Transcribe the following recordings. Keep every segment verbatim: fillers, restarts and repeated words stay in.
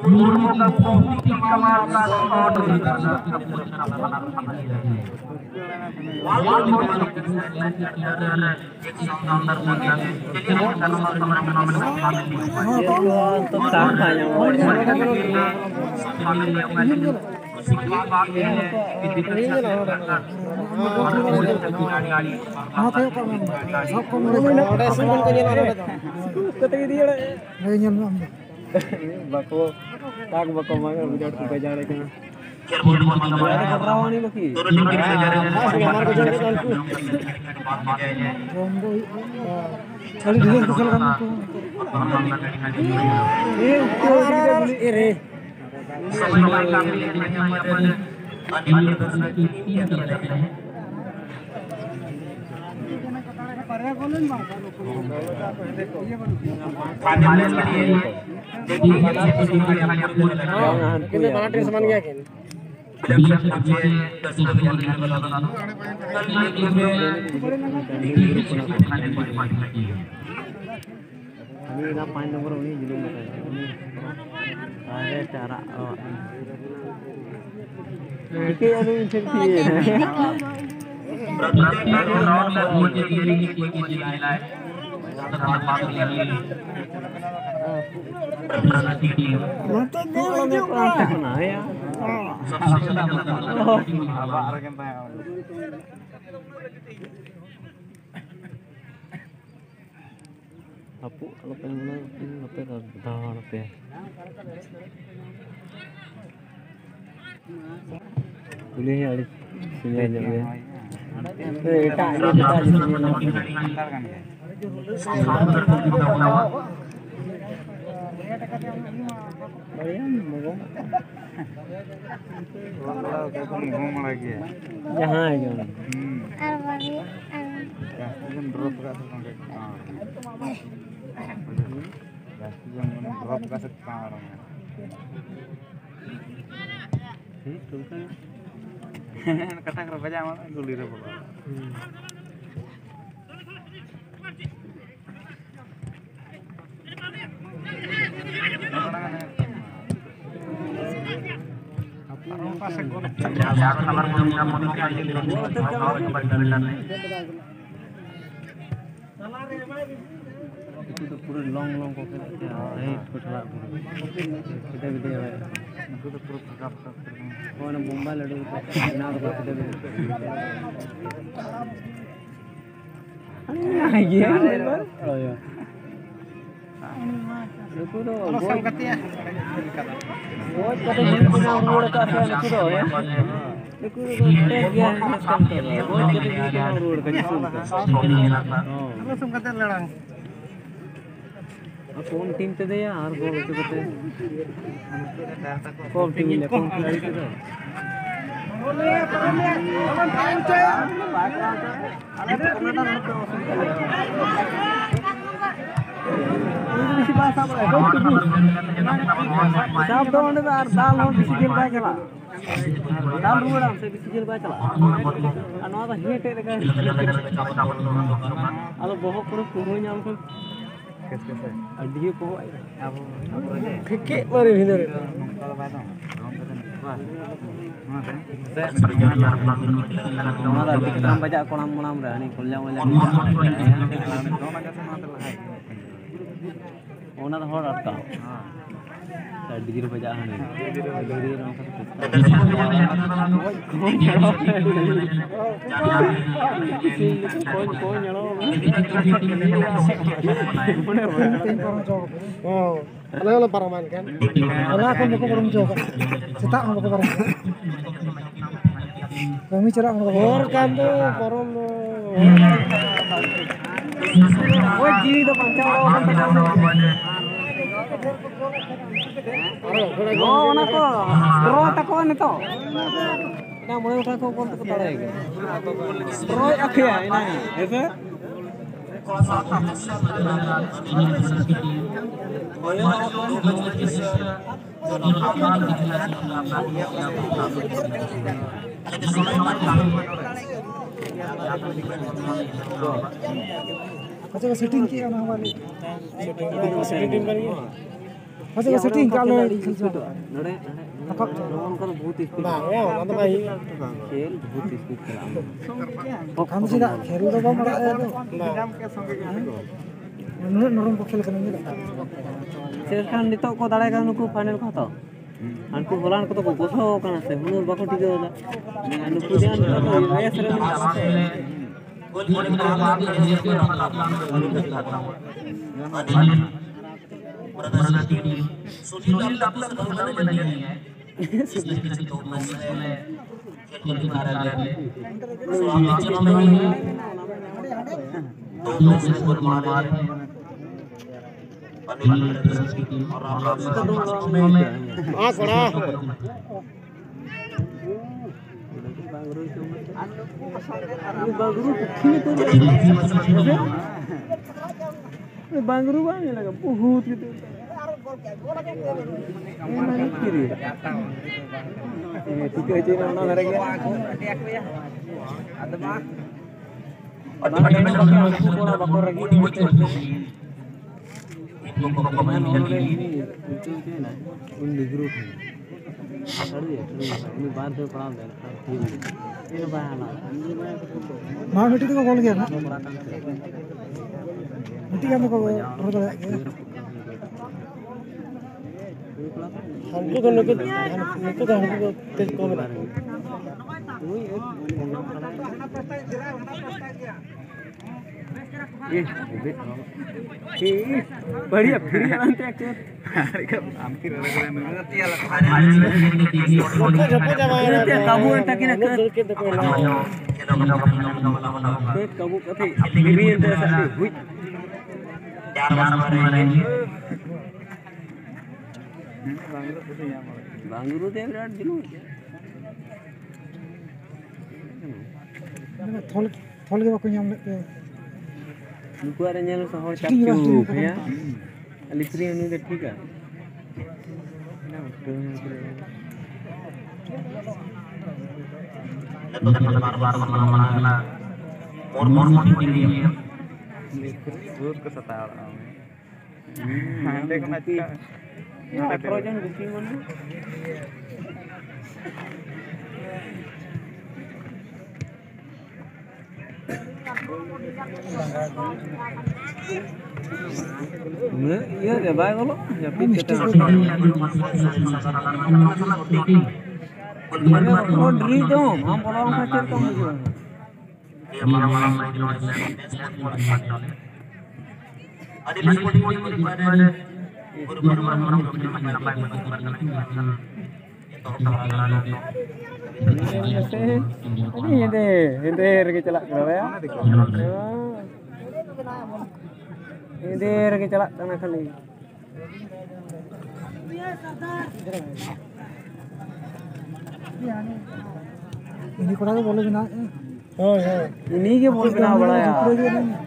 मुर्मू का कॉपी कमाल का शॉट। तो कहाँ पाया? ᱱᱚᱰᱮ ᱥᱩᱢᱩᱝ ᱠᱚ ᱧᱮᱞᱚᱜᱼᱟ, ᱱᱚᱰᱮ ᱫᱚ᱾ ᱠᱟᱛᱮ ᱜᱮ ᱤᱫᱤ ᱫᱟᱲᱮᱭᱟᱜᱼᱟ᱾ ᱦᱳᱭ, ᱧᱮᱞ ᱧᱟᱢ ᱫᱟ᱾ ᱵᱟᱠᱚ, ᱛᱟᱠ ᱵᱟᱠᱚ ᱢᱟᱜᱟ, ᱵᱤᱨᱟᱴ ᱠᱚ ᱵᱟᱡᱟᱣ ᱮ ᱠᱟᱱᱟ᱾ ᱵᱟᱠᱤ᱾ ᱟᱹᱰᱤ ᱰᱷᱮᱨ ᱠᱚ ᱠᱷᱮᱞ ᱠᱟᱱᱟ ᱠᱚ᱾ ᱵᱟᱱᱟᱨ ᱴᱤᱢ ᱥᱚᱢᱟᱱ ᱜᱮᱭᱟ ᱠᱤᱱ᱾ ᱩᱱᱤ ᱚᱱᱟ ᱯᱟᱸᱪ ᱱᱚᱢᱵᱚᱨ ᱩᱱᱤ ᱡᱩᱞᱩᱢ ᱠᱟᱱᱟᱭ᱾ ᱩᱱᱤ ᱟᱨᱮ ᱪᱟᱨᱟᱜ ᱚ᱾ ᱪᱤᱠᱟᱹᱭᱟ ᱱᱩᱭ ᱴᱷᱮᱱ ᱛᱤᱭᱟᱹ? ᱱᱚᱛᱮ ᱫᱚ ᱦᱤᱡᱩᱜ ᱢᱮ᱾ ᱟᱵᱟᱨ ᱨᱮᱜᱮᱢ ᱛᱟᱦᱮᱸ᱾ ᱦᱟᱹᱯᱩ ᱟᱞᱚᱯᱮ ᱢᱮᱱᱟ, ᱱᱚᱛᱮ ᱫᱚ ᱫᱟᱬᱟᱱ ᱯᱮ᱾ ᱩᱱᱤ ᱦᱚᱸ ᱟᱹᱰᱤ ᱥᱤᱱᱤᱭᱟᱨ ᱧᱚᱜ ᱜᱮᱭᱟ᱾ ᱦᱮᱸ, ᱮᱴᱟᱜ ᱤᱭᱟᱹ ᱮᱴᱟᱜ ᱡᱤᱱᱤᱥ ᱢᱮᱱᱟᱜᱼᱟ᱾ ᱵᱟᱹᱲᱤᱡ ᱟᱢ ᱵᱟᱵᱟ᱾ ᱚᱲᱟᱜ ᱚᱲᱟᱜ ᱠᱚ ᱠᱚ ᱢᱩᱦᱩ ᱢᱟᱲᱟ ᱜᱮᱭᱟ᱾ ᱡᱟᱦᱟᱸᱭ ᱜᱮ᱾ ᱦᱩᱸ᱾ ᱟᱨ ᱵᱟᱝ ᱦᱩᱭᱩᱜ, ᱟᱨ ᱵᱟᱝ᱾ ᱡᱟᱹᱥᱛᱤ ᱜᱮᱢ ᱰᱨᱚᱯ ᱠᱟᱜ ᱥᱮ ᱵᱟᱝ? ᱡᱟᱹᱥᱛᱤ ᱜᱮᱢ ᱢᱟᱱᱮ ᱰᱨᱚᱯ ᱠᱟᱜ ᱥᱮ ᱵᱟᱝ? ᱦᱩᱸ, ᱴᱩᱞᱠᱟ᱾ ᱠᱟᱴᱟ ᱠᱚᱨᱮ ᱵᱟᱡᱟᱣ ᱮᱢᱟᱜ ᱢᱮ, ᱜᱩᱞᱤ ᱨᱮ ᱵᱚᱞᱚ᱾ ᱦᱩᱸ᱾ ᱩᱱᱠᱩ ᱫᱚ ᱯᱩᱨᱟᱹ ᱞᱚᱝ ᱞᱚᱝ ᱠᱚ ᱠᱷᱮᱞᱮᱫ ᱛᱟᱦᱮᱸᱫ, ᱦᱟᱭᱤᱴ ᱠᱚ ᱪᱟᱞᱟᱜ ᱠᱟᱱᱟ᱾ ᱯᱷᱤᱴᱮ ᱯᱷᱤᱴᱮ ᱦᱚᱭ᱾ ᱩᱱᱠᱩ ᱫᱚ ᱯᱩᱨᱟᱹ ᱯᱷᱟᱸᱠᱟ ᱯᱷᱟᱸᱠᱟ ᱠᱚᱨᱮ᱾ ᱦᱳᱭ, ᱚᱱᱟ ᱵᱳᱢᱵᱟᱭ ᱞᱟᱹᱰᱩ ᱠᱚ ᱵᱮᱱᱟᱣ ᱠᱟᱫᱟ, ᱯᱷᱤᱴᱮ ᱯᱷᱤᱴᱮ᱾ ᱦᱳᱭ, ᱦᱳᱭ᱾ ᱱᱩᱠᱩ ᱫᱚ ᱜᱚᱡ, ᱜᱚᱡ ᱠᱟᱛᱮ ᱡᱤᱞ ᱠᱚ ᱡᱚᱢ ᱨᱩᱣᱟᱹᱲ ᱟᱠᱟᱫ ᱠᱚᱣᱟ ᱱᱩᱠᱩ ᱫᱚ, ᱦᱮᱸ? ᱱᱩᱠᱩ ᱫᱚ ᱴᱮᱠ ᱜᱮᱭᱟ, ᱦᱮᱸ, ᱱᱟᱥᱛᱟ ᱱᱩᱠᱩ ᱫᱚ᱾ ᱜᱚᱡ ᱠᱟᱛᱮ ᱡᱤᱞ ᱠᱚ ᱡᱚᱢ ᱨᱩᱣᱟᱹᱲ ᱟᱠᱟᱫ ᱫᱤᱥᱚᱢ ᱛᱮ᱾ ᱦᱚᱸ᱾ ᱟᱞᱚ ᱥᱚᱢ ᱠᱟᱛᱮ ᱞᱟᱲᱟᱝ᱾ ᱠᱚᱢ ᱴᱤᱢ ᱛᱮᱫᱚᱭᱟ ᱟᱨ ᱜᱳᱞ ᱦᱚᱪᱚ ᱠᱟᱛᱮ᱾ ᱠᱚᱢ ᱴᱤᱢ ᱞᱮ, ᱠᱚᱢ ᱠᱷᱤᱞᱟᱲᱤ ᱛᱮᱫᱚ᱾ ᱥᱟᱵ ᱫᱚ ᱚᱸᱰᱮ ᱫᱚ ᱟᱨ ᱫᱟᱞ ᱦᱚᱸ ᱵᱮᱥᱤ ᱡᱷᱟᱹᱞ ᱵᱟᱭ ᱪᱟᱞᱟᱜᱼᱟ᱾ ᱫᱟᱞ ᱨᱩᱣᱟᱹᱲᱟᱢ ᱥᱮ ᱵᱮᱥᱤ ᱡᱷᱟᱹᱞ ᱵᱟᱭ ᱪᱟᱞᱟᱜᱼᱟ᱾ ᱟᱨ ᱱᱚᱣᱟ ᱫᱚ ᱦᱮᱸᱴᱮᱡ ᱞᱮᱠᱟ᱾ ᱟᱫᱚ ᱵᱚᱦᱚᱜ ᱠᱚᱨᱮ ᱯᱩᱨᱟᱹ ᱧᱟᱢ ᱠᱷᱟᱱ ᱟᱹᱰᱤ ᱜᱮ ᱯᱚᱦᱚᱜ ᱟᱭ᱾ ᱯᱷᱮᱠᱮᱜ ᱢᱟᱨᱮ ᱵᱷᱤᱸᱫᱟᱹᱲ᱾ ᱱᱚᱣᱟ ᱫᱚ ᱟᱹᱰᱤ ᱪᱮᱛᱟᱱ ᱵᱟᱡᱟᱜ ᱠᱚᱲᱟᱢ ᱢᱚᱲᱟᱢ ᱨᱮ, ᱦᱟᱹᱱᱤ ᱠᱚᱞᱭᱟ ᱢᱚᱞᱭᱟ᱾ ᱚᱱᱟ ᱫᱚ ᱦᱚᱲ ᱟᱴᱠᱟᱣ᱾ ᱟᱹᱰᱤ ᱡᱳᱨ ᱵᱟᱡᱟᱜᱼᱟ ᱦᱟᱸᱰᱮ᱾ ᱠᱚᱧ, ᱠᱚᱧ ᱧᱮᱞᱚᱜ ᱠᱟᱱᱟ᱾ ᱦᱚᱸ, ᱟᱞᱮ ᱦᱚᱸᱞᱮ ᱯᱟᱨᱚᱢᱟ ᱮᱱᱠᱷᱟᱱ᱾ ᱦᱚᱞᱟ ᱠᱷᱚᱱ ᱵᱟᱠᱚ ᱯᱟᱨᱚᱢ ᱦᱚᱪᱚ ᱟᱠᱟᱫ᱾ ᱥᱮᱛᱟᱜ ᱠᱷᱚᱱ ᱵᱟᱠᱚ ᱯᱟᱨᱚᱢ ᱦᱚᱪᱚ ᱟᱠᱟᱫ᱾ ᱠᱟᱹᱢᱤ ᱪᱟᱞᱟᱜ ᱠᱟᱱᱟ ᱠᱚ᱾ ᱦᱚᱨ ᱠᱟᱱ ᱫᱚ ᱯᱟᱨᱚᱢ ᱫᱚ᱾ ᱳᱭ ᱡᱤᱣᱤ ᱫᱚ ᱵᱟᱧᱪᱟᱣ ᱫᱚᱦᱚ ᱠᱟᱱ ᱛᱟᱠᱚᱣᱟ ᱥᱮ᱾ ᱱᱚᱜᱼᱚ ᱚᱱᱟ ᱠᱚ ᱨᱚ ᱛᱟᱠᱚ ᱱᱤᱛᱚᱜ᱾ ᱮᱱᱟᱝ ᱢᱚᱬᱮ ᱜᱚᱴᱟᱝ ᱠᱚ ᱵᱚᱞ ᱛᱮᱠᱚ ᱫᱟᱲᱮᱭᱟᱭ ᱠᱟᱱᱟ᱾ ᱨᱚᱭ ᱟᱯᱮᱭᱟ ᱮᱱᱟᱝ, ᱦᱮᱸ ᱥᱮ? ᱟᱪᱪᱷᱟ, ᱠᱚ ᱥᱮᱴᱤᱝ ᱠᱮᱜᱼᱟ ᱚᱱᱟ ᱦᱚᱸ ᱵᱟᱝ ᱞᱟᱹᱭ᱾ ᱥᱮᱴᱤᱝ ᱠᱟᱱ ᱜᱮᱭᱟ᱾ ᱦᱮᱸ, ᱥᱮᱴᱤᱝ ᱠᱟᱜ ᱞᱮ᱾ ᱱᱚᱰᱮ, ᱱᱚᱰᱮ, ᱱᱚᱰᱮ ᱚᱱᱠᱟ ᱫᱚ ᱵᱚᱦᱩᱛ ᱥᱯᱤᱰ ᱵᱟᱝ, ᱚᱱᱟ ᱫᱚ ᱵᱟᱭ ᱦᱩᱭᱩᱜᱼᱟ᱾ ᱠᱷᱮᱞ ᱵᱚᱦᱩᱛ ᱥᱯᱤᱰ ᱪᱟᱞᱟᱜᱼᱟ᱾ ᱠᱷᱟᱱ ᱪᱮᱫᱟᱜ ᱠᱷᱮᱞ ᱫᱚ ᱵᱟᱢ ᱟᱲᱟᱜ ᱮᱫ ᱫᱚ᱾ ᱵᱟᱝ᱾ ᱱᱩᱱᱟᱹᱜ ᱱᱚᱨᱚᱢ ᱠᱚ ᱠᱷᱮᱞ ᱠᱟᱱᱟ, ᱧᱮᱞ ᱠᱟᱜ᱾ ᱪᱮᱫ ᱠᱷᱟᱱ ᱱᱤᱛᱚᱜ ᱠᱚ ᱫᱟᱲᱮ ᱠᱟᱱᱟ ᱱᱩᱠᱩ ᱯᱷᱟᱭᱱᱮᱞ ᱠᱚ ᱦᱟᱛᱟᱣ᱾ ᱦᱟᱱᱠᱩ ᱦᱚᱞᱟᱱ ᱠᱚᱫᱚ ᱠᱚ ᱜᱚᱥᱚ ᱠᱟᱱᱟ ᱥᱮ, ᱦᱩᱱᱟᱹᱨ ᱵᱟᱠᱚ ᱴᱤᱠᱟᱹᱣ ᱮᱫᱟ᱾ ᱱᱩᱠᱩ ᱡᱟᱦᱟᱸ ᱱᱤᱛᱚᱜ ᱫᱚ ᱨᱮᱥ ᱨᱮ ᱢᱮᱱᱟᱜ ᱠᱚᱣᱟ᱾ ᱦᱮᱸ, ᱠᱚᱲᱟ᱾ ᱵᱟᱝᱨᱩ ᱵᱟᱝ ᱧᱮᱞ ᱟᱠᱟᱫᱟ, ᱵᱚᱦᱩᱛ ᱜᱮ᱾ ᱚᱱᱟ ᱜᱮ ᱠᱤᱨᱤᱧ᱾ ᱦᱮᱸ, ᱴᱷᱤᱠᱟᱹ ᱦᱚᱪᱚᱭ ᱢᱮ, ᱚᱱᱟ ᱫᱷᱟᱨᱮ ᱜᱮ᱾ ᱵᱟᱝ, ᱵᱟᱝ, ᱵᱟᱠᱚ ᱨᱟᱹᱜᱤ᱾ ᱩᱱᱤ ᱵᱟᱨ ᱫᱷᱟᱣ ᱯᱟᱲᱟᱣ ᱞᱮᱱ ᱠᱷᱟᱱ ᱴᱷᱤᱠ ᱜᱮᱭᱟ᱾ ᱢᱟ ᱢᱤᱫᱴᱤᱡ ᱫᱚᱠᱚ ᱜᱳᱞ ᱜᱮᱭᱟ ᱱᱟᱦᱟᱜ᱾ ᱢᱤᱫᱴᱤᱡ ᱜᱟᱱ ᱫᱚᱠᱚ ᱨᱚᱲ ᱫᱟᱲᱮᱭᱟᱜ ᱜᱮᱭᱟ᱾ ᱦᱟᱹᱱᱠᱩ ᱫᱚ ᱱᱩᱠᱩ, ᱱᱩᱠᱩ ᱫᱚ ᱦᱟᱹᱱᱠᱩ ᱫᱚ ᱛᱮᱡᱽ ᱠᱚ ᱢᱮᱱᱟᱜ ᱠᱚᱣᱟ᱾ ᱮ, ᱮ, ᱵᱟᱹᱲᱤᱡ ᱯᱷᱤᱨᱤ ᱟᱲᱟᱝ ᱛᱮ ᱮᱠᱴᱩ᱾ ᱟᱢ ᱠᱤ ᱨᱚᱲ ᱠᱟᱱᱟ? ᱡᱚᱛᱚ ᱡᱟᱵᱟᱭᱮᱱᱟ᱾ ᱠᱟᱵᱩ ᱮᱱ ᱛᱟᱹᱠᱤᱱᱟ᱾ ᱩᱱᱟᱹᱜ ᱫᱟᱹᱲ ᱠᱮᱫ ᱫᱚᱠᱚ ᱮᱱᱟ᱾ ᱠᱟᱹᱴ ᱠᱟᱵᱩ ᱠᱟᱛᱮ ᱯᱷᱤᱨᱤ ᱮᱱ ᱛᱟᱭᱟ ᱥᱮ ᱦᱩᱭ᱾ ᱵᱟᱝ ᱨᱩ ᱛᱮ ᱵᱤᱨᱟᱴ ᱡᱩᱞᱩᱢ᱾ ᱛᱷᱚᱞ, ᱛᱷᱚᱞ ᱜᱮ ᱵᱟᱠᱚ ᱧᱟᱢ ᱞᱮᱫ ᱛᱮ᱾ ᱱᱩᱠᱩᱣᱟᱜ ᱨᱮ ᱧᱮᱞ ᱢᱮᱥᱮ, ᱦᱚᱲ ᱪᱟᱯ ᱪᱩᱯ, ᱦᱮᱸ? ᱟᱞᱤ ᱯᱷᱨᱤ ᱩᱱᱤ ᱫᱚ ᱴᱷᱤᱠᱟ᱾ ᱵᱚᱦᱩᱛ ᱠᱚ ᱥᱟᱛᱟᱣ ᱦᱟᱸᱰᱮ ᱠᱷᱚᱱᱟᱜ ᱪᱤᱠᱟ? ᱟᱴᱷᱨᱚ ᱡᱚᱱ ᱵᱩᱠᱤᱝ ᱢᱟᱱᱮ᱾ ᱩᱱᱟᱹᱜ ᱤᱭᱟᱹ ᱜᱮ ᱵᱟᱭ ᱚᱞᱚᱜ, ᱡᱟᱹᱯᱤᱫ ᱠᱟᱛᱮ ᱢᱤᱥᱴᱮᱠ ᱦᱚᱸ᱾ ᱢᱮᱱᱟᱜᱼᱟ᱾ ᱢᱟᱱᱮ ᱚᱛᱱᱚ ᱰᱨᱤᱞ ᱫᱚ ᱟᱢ ᱵᱚᱞᱚ ᱞᱮᱱᱠᱷᱟᱱ ᱪᱮᱫ ᱞᱮᱠᱟᱢ ᱵᱩᱡᱷᱟᱹᱣᱟ? ᱟᱹᱰᱤ ᱵᱮᱥ ᱠᱩᱞᱤ ᱠᱩᱞᱤ ᱠᱩᱞᱤ ᱠᱩᱞᱤ ᱨᱮ ᱜᱩᱨᱩ ᱵᱟᱵᱟ ᱢᱟᱨᱟᱝ ᱵᱩᱨᱩ ᱱᱟᱯᱟᱭ ᱠᱚ ᱵᱟᱨ ᱠᱟᱱᱟ᱾ ᱦᱮᱸᱫᱮ, ᱦᱮᱸᱫᱮ ᱨᱮᱜᱮ ᱪᱟᱞᱟᱜ ᱠᱟᱱᱟ ᱵᱟᱭᱟ᱾ ᱦᱮᱸᱫᱮ ᱨᱮᱜᱮ ᱪᱟᱞᱟᱜ ᱠᱟᱱᱟ ᱠᱷᱟᱹᱞᱤ᱾ ᱩᱱᱤ ᱠᱚᱲᱟ ᱜᱮ ᱵᱚᱞᱮ ᱢᱮᱱᱟᱜᱼᱟ᱾ ᱦᱳᱭ, ᱦᱳᱭ᱾ ᱩᱱᱤ ᱜᱮ ᱵᱚᱞ ᱵᱮᱱᱟᱣ ᱵᱟᱲᱟᱭᱟ᱾ ᱡᱩᱛ ᱨᱮᱜᱮ ᱢᱮᱱᱟᱭᱟ᱾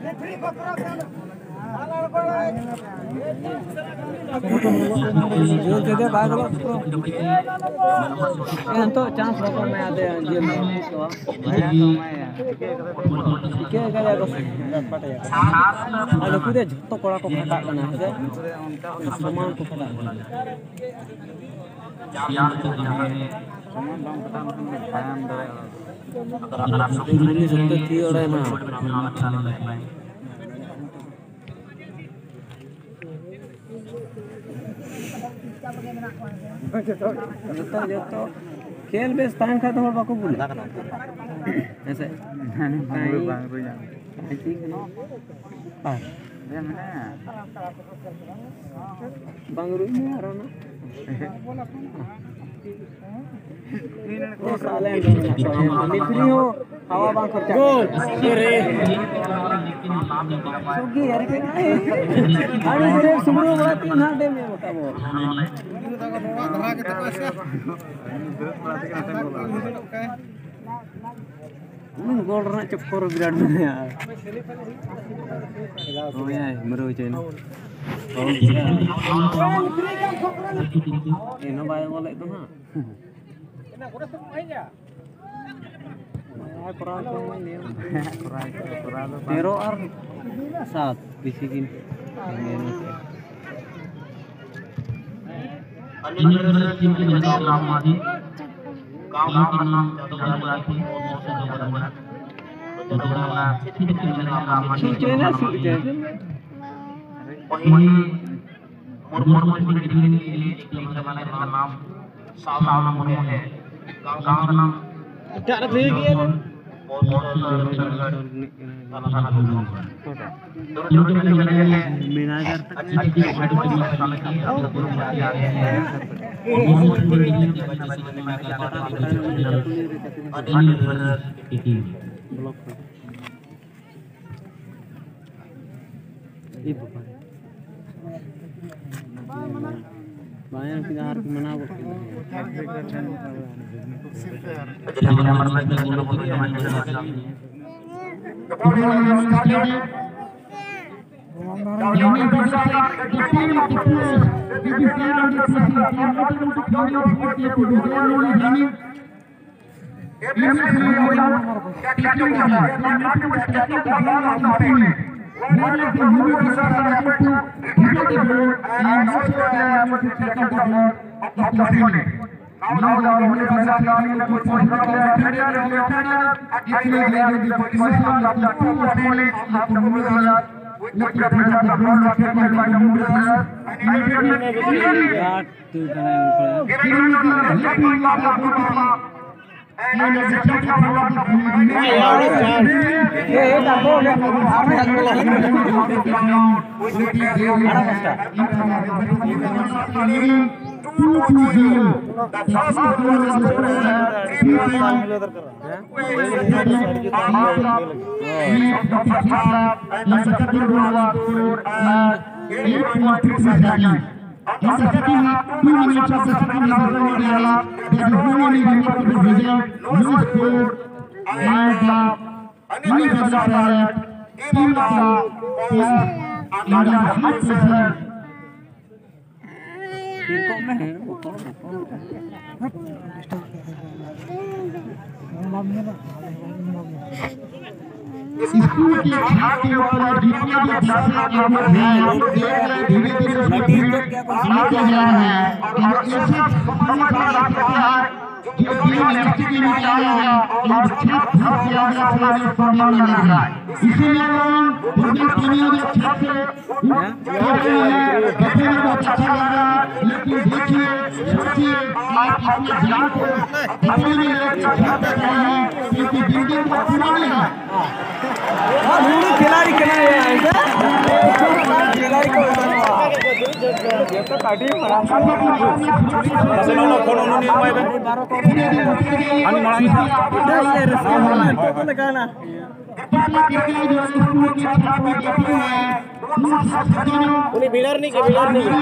ᱡᱳᱨ ᱛᱮᱫᱚ ᱵᱟᱭ ᱵᱚᱞᱚᱜ ᱛᱟᱠᱚᱣᱟ᱾ ᱱᱤᱛᱚᱜ ᱪᱟᱱᱥ ᱵᱟᱠᱚ ᱮᱢᱟᱭᱟ ᱫᱮ, ᱡᱮ ᱢᱮᱱ ᱠᱚᱣᱟ᱾ ᱪᱤᱠᱟᱹ ᱠᱟᱫᱟ ᱠᱚ? ᱟᱨ ᱱᱩᱠᱩ ᱫᱚ ᱡᱷᱚᱛᱚ ᱠᱚᱲᱟ ᱠᱚ ᱠᱷᱟᱴᱟᱜ ᱠᱟᱱᱟ, ᱦᱮᱸ ᱥᱮ? ᱥᱚᱢᱟᱱ ᱠᱚ ᱠᱷᱟᱴᱟᱜ ᱠᱟᱱᱟ᱾ ᱥᱚᱢᱟᱱ ᱵᱟᱝ ᱠᱷᱟᱴᱟᱣ ᱞᱮᱱᱠᱷᱟᱱ ᱫᱚ ᱵᱟᱝ ᱫᱟᱲᱮᱭᱟᱜᱼᱟ᱾ ᱥᱚᱠᱛᱚ ᱛᱤ ᱚᱲᱟᱭ ᱢᱟ᱾ ᱡᱚᱛᱚ, ᱡᱚᱛᱚ ᱠᱷᱮᱞ ᱵᱮᱥ ᱛᱟᱦᱮᱱ ᱠᱷᱟᱱ ᱫᱚ ᱦᱚᱲ ᱵᱟᱠᱚ ᱵᱩᱞᱟ᱾ ᱦᱮᱸ ᱥᱮ? ᱵᱟᱝ ᱨᱩᱭᱟ᱾ ᱛᱟᱦᱮᱸ ᱴᱷᱤᱠ ᱠᱟᱱᱟ᱾ ᱟᱨ ᱵᱟᱝ ᱨᱩᱭ ᱢᱮ ᱟᱨ ᱚᱱᱟ᱾ ᱥᱟᱞᱮ ᱢᱮᱱᱟᱜ ᱠᱚᱣᱟ, ᱢᱤᱫ ᱯᱷᱨᱤ ᱦᱚᱸ ᱦᱟᱣᱟ ᱵᱟᱝ ᱠᱷᱚᱨᱪᱟ᱾ ᱜᱳᱞ! ᱥᱩᱜᱤ ᱟᱨ ᱠᱤ ᱟᱹᱰᱤ ᱡᱳᱨᱮ ᱥᱩᱢᱲᱩ ᱵᱟᱲᱟ ᱛᱤᱧ ᱦᱟᱸᱜ ᱰᱮᱢ ᱮᱢ ᱟᱠᱟᱫ ᱵᱚᱱ᱾ ᱩᱱᱤ ᱜᱳᱞ ᱨᱮᱱᱟᱜ ᱪᱚᱠᱠᱚᱨ ᱵᱤᱨᱟᱴ ᱢᱮᱱᱟᱭᱟ᱾ ᱦᱳᱭ, ᱢᱟᱹᱨᱟᱹ ᱦᱚᱪᱚᱭᱮᱱᱟ᱾ ᱮᱱᱦᱚᱸ ᱵᱟᱭ ᱜᱳᱞᱮᱫ ᱫᱚ ᱦᱟᱸᱜ᱾ ᱠᱚᱨᱟᱣ ᱠᱚ ᱞᱟᱹᱭᱟ᱾ ᱠᱚᱨᱟᱣ ᱠᱚ, ᱠᱚᱨᱟᱣ ᱫᱚ ᱵᱟᱝ᱾ ᱛᱮᱨᱚ ᱟᱨ ᱥᱟᱛ ᱵᱮᱥᱤ ᱫᱤᱱ᱾ ᱦᱮᱸ, ᱱᱚᱛᱮ᱾ University of Tamil Nadu, Government of Tamil Nadu, Government of Tamil Nadu, वही मुर्मू मुर्मू के लिए एक टीम का नाम सावला मुर्मू है। गांव का नाम ᱮᱴᱟᱜ ᱨᱮ ᱦᱩᱭᱩᱜ ᱜᱮᱭᱟ᱾ ᱵᱟᱝ ᱮᱢ ᱠᱮᱫᱟ ᱟᱨ ᱢᱟᱱᱟᱣ ᱜᱚᱫ ᱠᱮᱫᱟ᱾ स्कूल के छात्र के ऊपर जितने भी दर्शक लोग हैं, धीरे धीरे उसमें भीड़ बढ़ते जा रहा है। और ऐसे समय पर जो भी नैतिक में आया है और छात्र से आगे से आगे सम्मान मिल रहा है। इसीलिए हम विभिन्न श्रेणियों के छात्र देखने में बहुत अच्छा लग रहा है, लेकिन देखिए, सोचिए, आप अपने ज्ञान को अपने लिए लेके छात्र रहे हैं, क्योंकि बिल्डिंग बहुत पुरानी है। ᱟᱨ ᱱᱩᱭ ᱠᱷᱤᱞᱟᱲᱤ ᱠᱟᱱᱟᱭ, ᱠᱷᱤᱞᱟᱲᱤ ᱠᱚ ᱢᱮᱛᱟ ᱠᱚᱣᱟ᱾ ᱡᱚᱛᱚ ᱠᱟᱹᱴᱤᱡ ᱢᱟᱨᱟᱝ ᱠᱚ᱾ ᱢᱟᱥᱮ ᱱᱚᱣᱟ ᱯᱷᱳᱱ ᱩᱱᱤ ᱮᱢᱟᱭ ᱵᱮᱱ᱾ ᱦᱟᱹᱱᱤ ᱢᱟᱲᱟᱝ ᱤᱧ ᱦᱟᱸᱜ᱾ ᱩᱱᱤ ᱵᱷᱤᱲᱟᱨ ᱨᱤᱱᱤᱡ ᱜᱮ, ᱵᱷᱤᱲᱟᱨ ᱨᱤᱱᱤᱡ ᱜᱮ᱾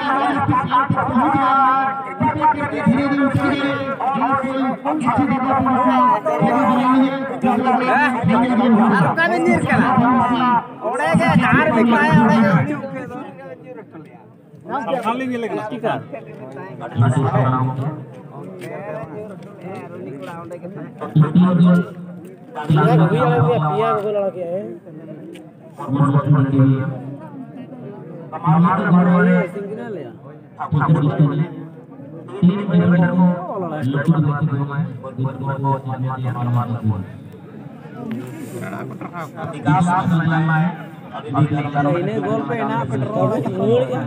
ᱟᱨ ᱚᱠᱟ ᱵᱮᱱ ᱧᱤᱨ ᱠᱟᱱᱟ? ᱚᱸᱰᱮ ᱜᱮ, ᱡᱟᱦᱟᱸ ᱨᱮᱵᱮᱱ ᱠᱚᱨᱟᱣᱟ, ᱚᱸᱰᱮ ᱜᱮ᱾ ᱥᱟᱞᱠᱷᱟᱱ ᱞᱤᱧ ᱧᱮᱞᱮ ᱠᱟᱱᱟ᱾ ᱴᱷᱤᱠᱟ᱾ ᱯᱮᱭᱟ ᱠᱚ ᱦᱩᱭ ᱟᱠᱟᱱ ᱜᱮᱭᱟ, ᱯᱮᱭᱟ ᱠᱚ ᱜᱳᱞ ᱟᱲᱟᱜ ᱠᱮᱜᱼᱟ, ᱦᱮᱸ᱾ ᱥᱤᱝᱜᱤᱱᱟ ᱞᱮᱭᱟ᱾ ᱤᱱᱟᱹ ᱜᱳᱞ ᱯᱮ ᱮᱱᱟ ᱯᱮ ᱨᱚᱲ ᱨᱩᱣᱟᱹᱲᱮᱜᱼᱟ᱾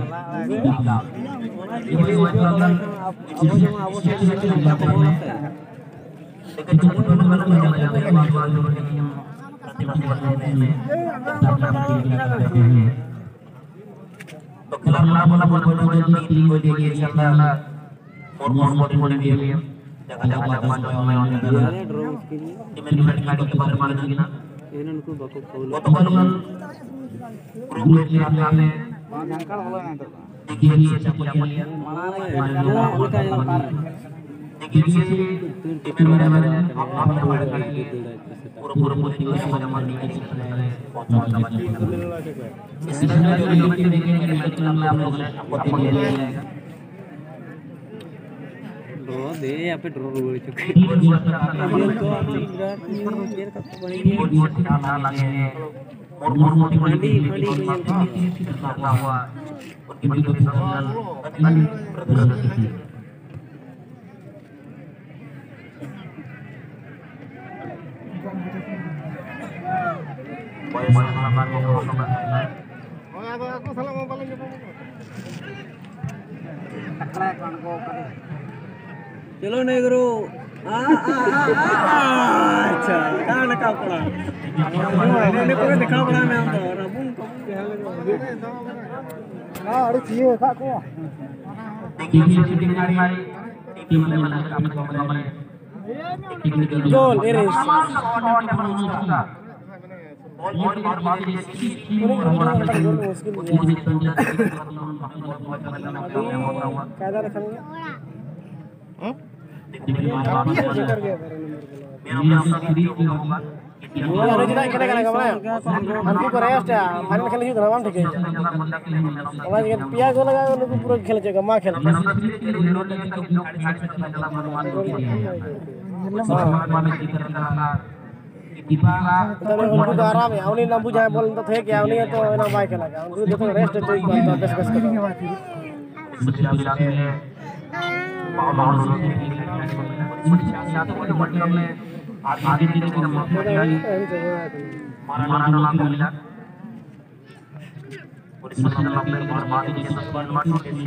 ᱟᱵᱚ ᱡᱮᱢᱚᱱ ᱟᱵᱚ ᱥᱮᱫ ᱨᱮᱱ ᱠᱟᱱᱟ, ᱟᱵᱚ ᱡᱮᱢᱚᱱ ᱟᱵᱚ ᱥᱮᱫ ᱨᱮᱱ ᱵᱟᱠᱚ ᱵᱚᱞᱚᱱ ᱛᱮ᱾ ᱢᱟᱲᱟᱝ ᱨᱮ ᱚᱱᱠᱟ ᱧᱮᱞᱚᱜ ᱠᱟᱱ ᱫᱮ ᱟᱯᱮ ᱰᱨᱚ ᱨᱩᱣᱟᱹᱲ ᱦᱚᱪᱚ ᱠᱚ᱾ ᱟᱹᱰᱤ ᱟᱸᱴ ᱠᱚ ᱪᱮᱫ ᱞᱮᱠᱟ ᱠᱚ ᱵᱟᱹᱲᱤᱡ ᱜᱮᱭᱟ᱾ ᱦᱟᱺᱰᱤ ᱯᱷᱟᱺᱰᱤ ᱠᱚ ᱧᱮᱞ ᱠᱟᱜ ᱜᱮᱭᱟ᱾ चलो नेगरो। आ, आ, आ, आ, आ, अच्छा, कहाँ दिखाओ पड़ा? इन्हें कोई दिखाओ पड़ा नाम तो, और अबुन को। हाँ, अरे चाहिए था को। गोल, एरे। कायदा रखा नहीं है। ᱦᱮᱸ? ᱟᱨᱚ ᱡᱩᱫᱤ ᱠᱷᱮᱞ ᱠᱟᱱᱟ ᱠᱚ, ᱢᱟᱱᱮ, ᱩᱱᱠᱩ ᱠᱚ ᱨᱮᱥᱴ ᱟ, ᱯᱷᱟᱭᱱᱟᱞ ᱠᱷᱮᱞ ᱦᱩᱭᱩᱜ ᱠᱟᱱᱟ, ᱵᱟᱢ ᱴᱷᱤᱠᱟᱹᱭᱟ᱾ ᱚᱱᱟ ᱪᱤᱠᱟᱹ ᱯᱮᱭᱟ ᱜᱳᱞ ᱞᱟᱜᱟᱣ, ᱱᱩᱠᱩ ᱯᱩᱨᱟᱹ ᱠᱷᱮᱞ ᱦᱚᱪᱚ ᱠᱚᱣᱟ, ᱢᱟ ᱠᱷᱮᱞ ᱯᱮ᱾ ᱛᱟᱦᱞᱮ ᱩᱱᱠᱩ ᱫᱚ ᱟᱨᱟᱢ ᱮᱫᱟ, ᱩᱱᱤ ᱱᱟᱢᱵᱩ ᱡᱟᱦᱟᱸᱭ ᱵᱚᱞ ᱱᱤᱛᱚᱜ ᱛᱷᱮᱠ ᱮᱫᱟ, ᱩᱱᱤ ᱦᱚᱸᱛᱚ ᱚᱱᱟ ᱵᱟᱭ ᱠᱷᱮᱞ ᱟᱠᱟᱫᱟ, ᱩᱱᱠᱩ ᱡᱚᱛᱚ ᱨᱮᱥᱴ ᱦᱚᱪᱚᱭᱮᱫ ᱠᱚᱣᱟ ᱱᱤᱛᱚᱜ ᱵᱮᱥ ᱵᱮᱥ ᱠᱚ᱾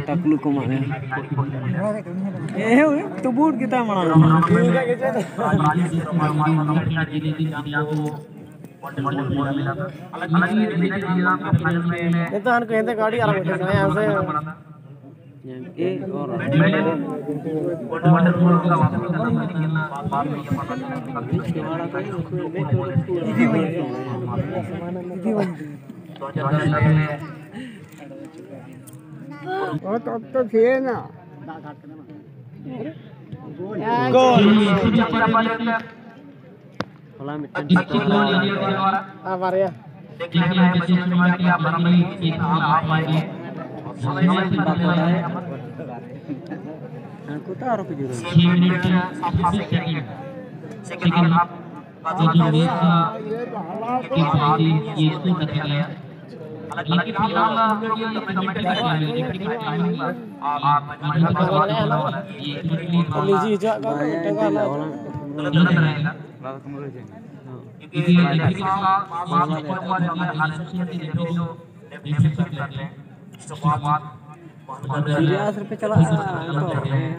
ᱴᱟᱠᱞᱩ ᱠᱚ ᱢᱟᱜ ᱮ᱾ ᱮ, ᱦᱳᱭ, ᱛᱚ ᱵᱩᱴ ᱜᱮᱛᱟᱭ ᱢᱟᱲᱟᱝ᱾ ᱱᱤᱛᱚᱜ ᱦᱟᱱᱠᱩ ᱦᱮᱸᱫᱮ ᱠᱚ ᱟᱹᱰᱤ ᱟᱨᱟᱢ ᱵᱩᱡᱷᱟᱹᱜ ᱠᱟᱱᱟ, ᱦᱮᱸ ᱥᱮ? ᱧᱮᱞ ᱠᱮᱫ ᱚᱨ᱾ ᱚᱛ ᱚᱠᱛᱚ ᱛᱷᱤᱭᱟᱹᱭᱮᱱᱟ᱾ ᱜᱳᱞ᱾ ᱦᱚᱞᱟ ᱢᱤᱫᱴᱮᱱ ᱟᱨ ᱵᱟᱨᱭᱟ᱾ ᱦᱟᱱᱠᱩ ᱛᱚ ᱟᱨᱚ ᱠᱚ ᱡᱩᱨᱟᱹᱜᱼᱟ᱾ ᱪᱷᱮ ᱢᱤᱱᱤᱴ ᱪᱷᱟᱵᱵᱤᱥ ᱥᱮᱠᱮᱱᱰ᱾ ᱥᱮᱠᱮᱱᱰ ᱦᱟᱯ ᱵᱟᱫ ᱦᱩᱭᱩᱜᱼᱟ᱾ ᱠᱮ ᱯᱤ ᱟᱭ ᱰᱤ ᱤᱭᱟᱹ ᱥᱠᱳᱨ ᱠᱟᱛᱮ ᱜᱮ᱾ ᱟᱨ ᱢᱟᱱᱡᱷᱤ ᱦᱚᱪᱚᱣᱟᱜ ᱠᱚ ᱢᱤᱫᱴᱟᱝ ᱜᱟᱱ ᱫᱚ᱾ ᱠᱷᱮᱞᱳᱰ ᱫᱟᱲᱮᱭᱟᱜᱼᱟ᱾ ᱤᱛᱤᱦᱟᱥ ᱨᱮᱯᱮ ᱪᱟᱞᱟᱜᱼᱟ ᱱᱤᱛᱚᱜ? ᱦᱮᱸ᱾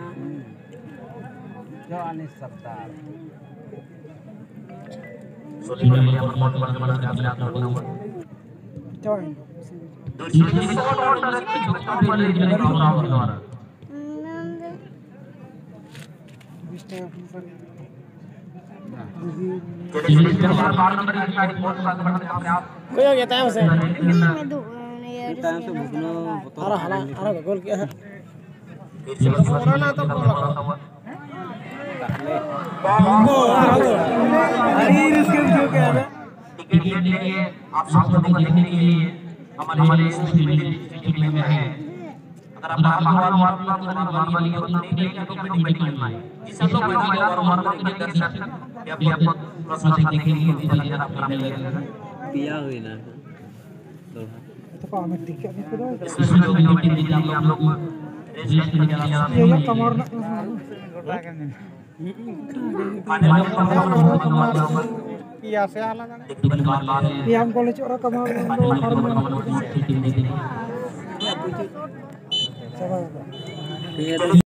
ᱡᱚ ᱟᱱᱤᱥ ᱥᱚᱨᱫᱟᱨ᱾ ᱪᱟᱵᱟᱭᱮᱱᱟ᱾ ᱠᱚᱭᱚᱜ ᱜᱮ ᱛᱟᱭᱚᱢ ᱥᱮᱫ᱾ ᱛᱟᱭᱚᱢ ᱥᱮᱫ ᱵᱷᱩᱜᱽᱱᱟᱹ ᱵᱚᱛᱚᱨ ᱟᱨᱚ ᱦᱟᱱᱟ, ᱟᱨᱚ ᱜᱚᱞ ᱠᱮᱜᱼᱟ ᱦᱟᱸᱜ᱾ ᱟᱹᱰᱤ ᱨᱟᱹᱥᱠᱟᱹ ᱵᱩᱡᱷᱟᱹᱣ ᱠᱮᱜᱼᱟ᱾ टिकट के लिए आप सबको देखने के लिए हमारे स्टेडियम में है। अगर आप बाहर बाहर वार्म अप करने वाले हो तो नहीं, नहीं, नहीं, नहीं, नहीं, नहीं। जिस सब लोग बाहर वार्म अप नहीं कर सकते, ये आपको थोड़ा सा देखेंगे, उनके अंदर आपको मिलेगा। पिया हुई ना। इसमें जो भी टीम जीतेगी, आप लोग रेस्ट करने के लिए आप ये, ये कमर ना। ये हमको ले चोरा कमर ना।